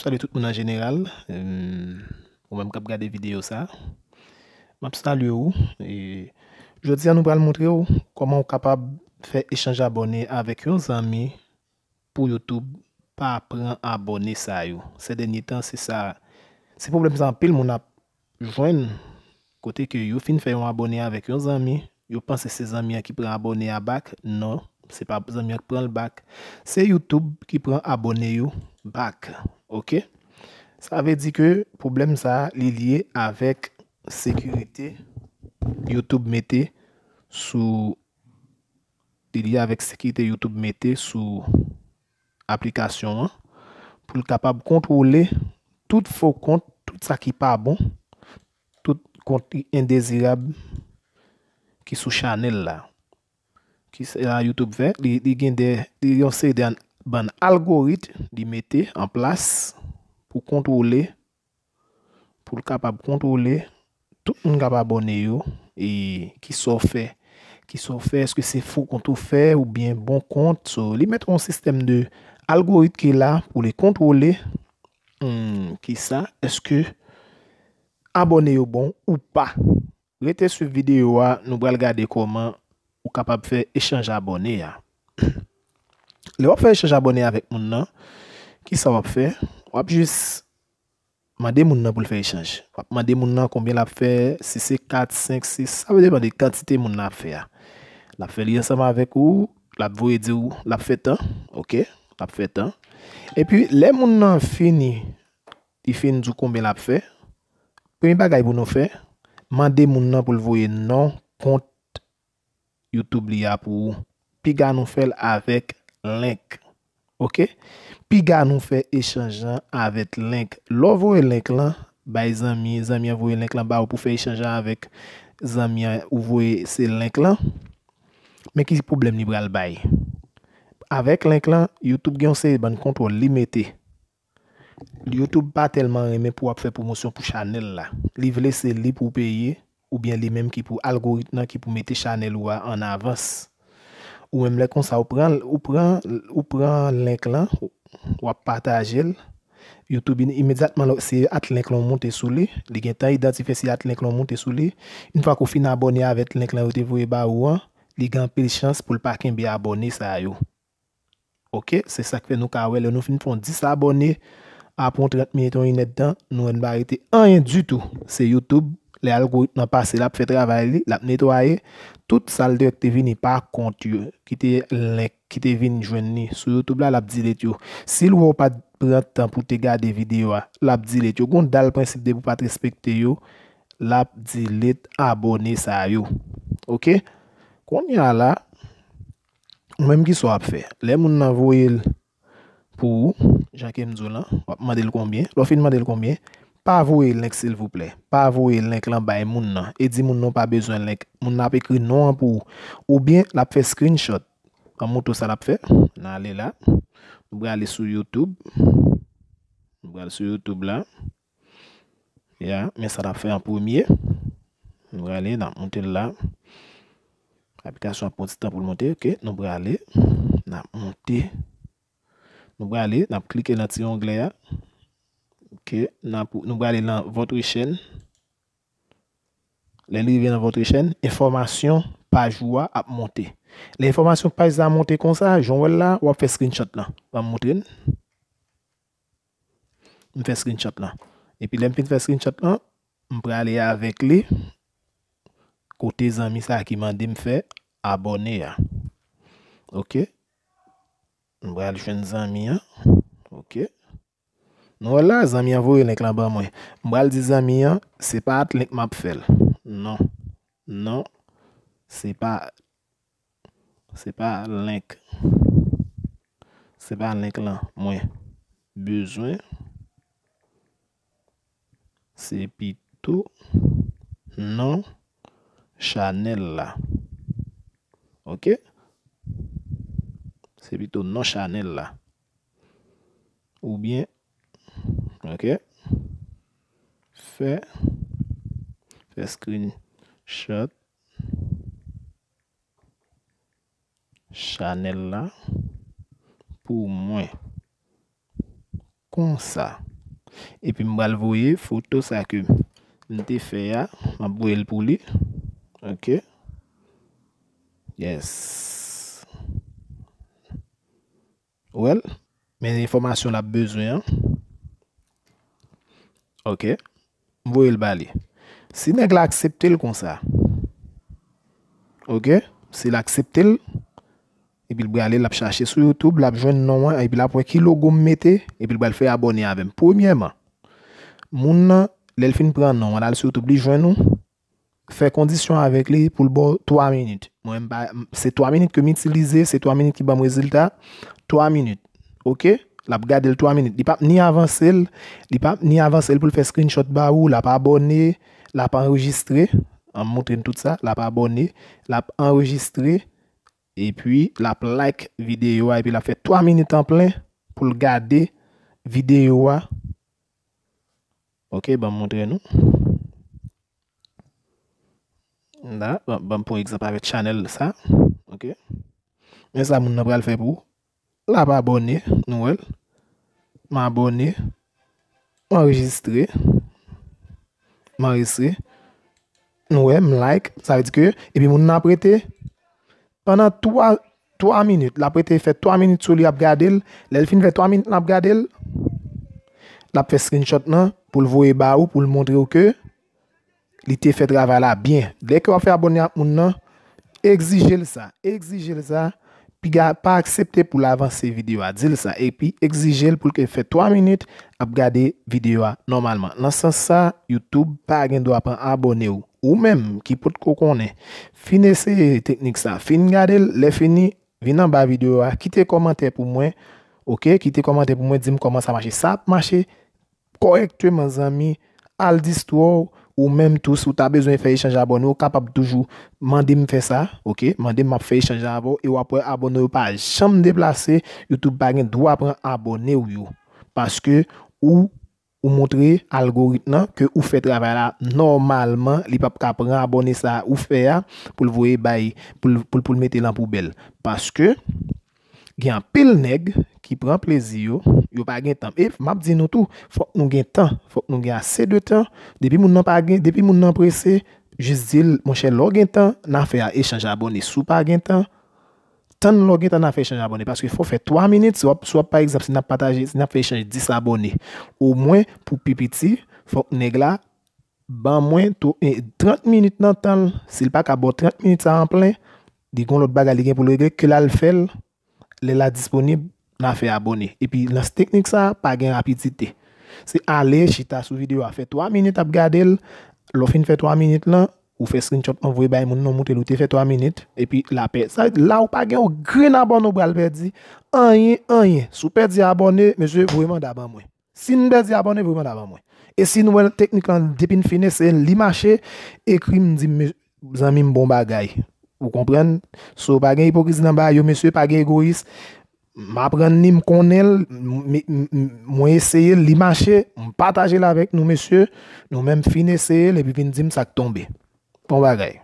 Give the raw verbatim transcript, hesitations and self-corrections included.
Salye tout moun an jeneral. Em, ou menm k ap gade videyo sa, m ap salye w. E jodi a, nou pral montre w kòman w kapab fè echanj abòne avèk yon zanmi pou YouTube pa pran abòne sa yo. Sè dènye tan, se sa, se pwoblèm sa anpil moun ap jwenn, kote ke yo fin fè yon abòne avèk yon zanmi, yo panse se zanmi an ki pran abòne a back. Non, se pa zanmi an ki pran l back. Se YouTube ki pran abòne yo back. Oke? Sa vle di ke pwoblèm sa a, li lye avèk sekirite YouTube mete sou, li lye avèk sekirite YouTube mete sou aplikasyon an pou l kapab kontwole tout fo kont, tout sa ki pa bon, tout kont ki endezirab ki sou chanèl la. Ki sa YouTube fè? Li, li gen de, li gen yon seri de an-, bann algorit li mete an plas pou kontwole, pou l kapab kontwole tout moun k ap abòne yo, e ki sa w fè, ki sa w fè, èske se fo kont ou fè oubyen bon kont. So, li mete yon sistèm de algorit ki la pou li kontwole, hmm, ki sa, èske abòne yo bon ou pa. Rete swiv videyo a, nou pral gade kòman ou kapab fè echanj abòne a. Lè w ap fè echanj abòne avèk moun nan, ki sa w ap fè? W ap jis mande moun nan pou l fè echanj. W ap mande moun nan konbyen l ap fè, si se kat, senk, sis, sa va depann de kantite moun nan ap fè a. L ap fè li ansanm avèk ou, l ap voye di w, l ap fè tan, oke, l ap fè tan. Epi, lè moun nan fini, li fin di w konbyen l ap fè, premye bagay pou nou fè, mande moun nan pou l voye non kont YouTube li a pou ou. Piga nou fè l avèk link. Oke? Piga nou fè echanj lan avèk link. Lè w voye link lan bay zanmi, zanmi an voye link lan ba ou pou fè echanj lan avèk zanmi an, ou voye se link lan. Men ki pwoblèm li pral bay? Avèk link lan, YouTube gen yon seri bann kontwòl li mete. YouTube pa tèlman renmen pou w ap fè pwomosyon pou chanèl la. Li vle se li pou w peye, oubyen li menm ki pou algoritm nan ki pou mete chanèl ou a an avans. Ou menm lè konsa, ou pran, ou pran, ou pran link lan, w ap pataje l. YouTube in-, imedyatman lè se at link lan w moute sou li, li gentan idantifye se at link lan w moute sou li. Yon fwa ke w fin abòne avèk link lan yo te voye ba ou an, li gen anpil chans pou l pa kenbe abòne sa yo. Oke, se sa k fè nou ka wè lè nou fin fè yon dis abòne, apre yon trant minit, yon inèdtan, nou wè n pa rete anyen ditou. Se YouTube, lè algoritm nan pase, l ap fè travay li, l ap netwaye tout sa l dirèk te vini pa kont yo, ki te link, ki te vin jwenn li sou YouTube la, l ap delete yo. Si l wè w pa t pran tan pou w te gade videyo a, l ap delete yo. Gon dal prensip depi w pa t respekte yo, l ap delete abòne sa yo. Oke? Kounye a la, ou menm ki sa w ap fè? Lè moun nan voye l pou ou, jan ke m di w lan, w ap mande l konbyen. Lè w fin mande l konbyen, pa voye link silvouplè. Pa voye link lan bay moun nan. E di moun nan w pa bezwen link. Moun nan ap ekri non an pou ou. Oubyen l ap fè screenshot. Ban m montre w sa l ap fè. N ale la. Nou prale sou YouTube. Nou prale sou YouTube la. Ya, men sa n ap fè an premye. Nou prale, n ap monte l la. Aplikasyon ap pran ti tan pou l monte, oke. Nou prale, n ap monte. Nou prale, n ap klike nan ti onglè a. Oke, n ap, nou prale nan votre chaîne. Lè li rive nan votre chaîne, enfòmasyon paj ou a ap monte. Lè enfòmasyon paj la monte konsa, jan w wè l la, w ap fè screenshot lan. Ban m montre n. M fè screenshot lan. Epi lè m fin fè screenshot lan, m prale avèk li kote zanmi sa a ki mande m fè abòne a. Oke. M pral jwenn zanmi an. Oke. Nou wè la, zanmi an voye link lan ban mwen. M pral di zanmi an, se pa at link m ap fè l. Non. Non. Se pa, se pa link. Se pa link lan mwen bezwen. Se pito non chanèl la. Oke? Se pito non chanèl la. Oubyen, oke? Fè, fè screenshot chanèl la pou mwen. Konsa. Epi m pral voye foto sa ke m te fè a, m ap voye l pou li. Ok. Yes. Well, men enfòmasyon l ap bezwen an. Ok. M voye l ba li. Si nèg la aksepte l konsa. Ok. Si l aksepte l, epi l prale, l ap chache sou YouTube, l ap jwenn non an, epi l ap wè ki logo m mete, epi l pral fè abòne avè m. Premyèman, moun nan, lè l fin pran non an, l al sou YouTube, li jwenn ou, fè kondisyon avèk li pou l ba w twa minit. Mwen, m pa, m- se twa minit ke m itilize, se twa minit ki ban m rezilta. Twa minit. Ok? L ap gade l twa minit. Li p ap ni avanse l, li p ap ni avanse l pou l fè screenshot ba ou, l ap abòne, l ap anrejistre. An m montre n tout sa, l ap abòne, l ap anrejistre, epi l ap like videyo a, epi l ap fè twa minit an plen pou l gade videyo a. Ok, ban m montre nou. La, ban, ban m pran egzanp avèk chanèl sa. Ok. Men sa moun nan pral fè pou ou. L ap abòne, nou wè l. M abòne. M anrejistre. M anrejistre. Nou wè, m like. Sa vle di ke, epi moun nan ap rete pandan twa, twa minit. L ap rete fè twa minit sou li, ap gade l. Lè l fin fè twa minit, l ap gade l. L ap fè screenshot nan pou l voye ba ou, pou l montre w ke li te fè travay la byen. Lè ke w ap fè abòne ak moun nan, egzije l sa. Egzije l sa. Piga pa aksepte pou l avanse videyo a. Di l sa. Epi egzije l pou l ke fè twa minit ap gade videyo a nòmalman. Nan sans sa, YouTube pa gen dwa pran abòne w. Ou menm ki potko konnen, fin eseye teknik sa. Fin gade l, lè fini, vin anba videyo a, kite kòmantè pou mwen. Ok, kite kòmantè pou mwen, di m kòman sa mache. Sa ap mache kòrèkteman, zanmi. Al distwè w, ou menm tou, si w ta bezwen fè echanj abòne, ou kapab toujou mande m fè sa, ok? Mande m, m ap fè echanj avè w, e w ap wè abòne yo pa janm deplase, YouTube pa gen dwa pran abòne w yo. Paske ou, ou montre algoritm nan ke ou fè travay la nòmalman, li p ap ka pran abòne sa ou fè a pou l voye bay, pou l, pou l, pou l mete l an poubèl. Paske gen anpil nèg ki pran plezi yo, yo pa gen tan. E m ap di nou tou, fòk nou gen tan, fòk nou gen ase de tan. Depi moun nan pa gen, depi moun nan prese, jis di l, monchè, lè w gen tan, n a fè a echanj abòne. Si w pa gen tan, tann lè w gen tan, n a fè echanj abòne. Paske fò w fè twa minit, si w ap, si w ap, pa egzanp, si n ap pataje, si n ap fè echanj dis abòne, omwen pou pi piti, fòk nèg la ban mwen tou, e, trant minit nan tan l. Si l pa ka ba w trant minit sa an plen, li gon lòt bagay li gen pou l regle, ke l al fè l. Lè l a disponib, n a fè abòne. Epi nan teknik sa, pa gen rapidite. Se ale, chita sou videyo a, fè twa minit ap gade l. Lè w fin fè twa minit lan, ou fè screenshot lan, voye bay moun nan, montre l ou te fè twa minit, epi lapè. Sa, la ou pa gen yon grenn abòne ou pral pèdi. Anyen, anyen. Si w pèdi abòne, mesye, voye manda ban mwen. Si n pèdi abòne, voye manda ban mwen. E si n wè teknik lan, depi n fin eseye l, li mache, ekri m, di m, "Me-, zanmi m, bon bagay." Ou konprann? So, pa gen ipokrizi nan bagay yo, mesye, pa gen egoyis. M aprann li, m konnen l, m, m, m, mwen eseye l, li mache, m pataje l avèk nou, mesye. Nou menm fin eseye l, epi vin di m sa k tonbe. Bon bagay.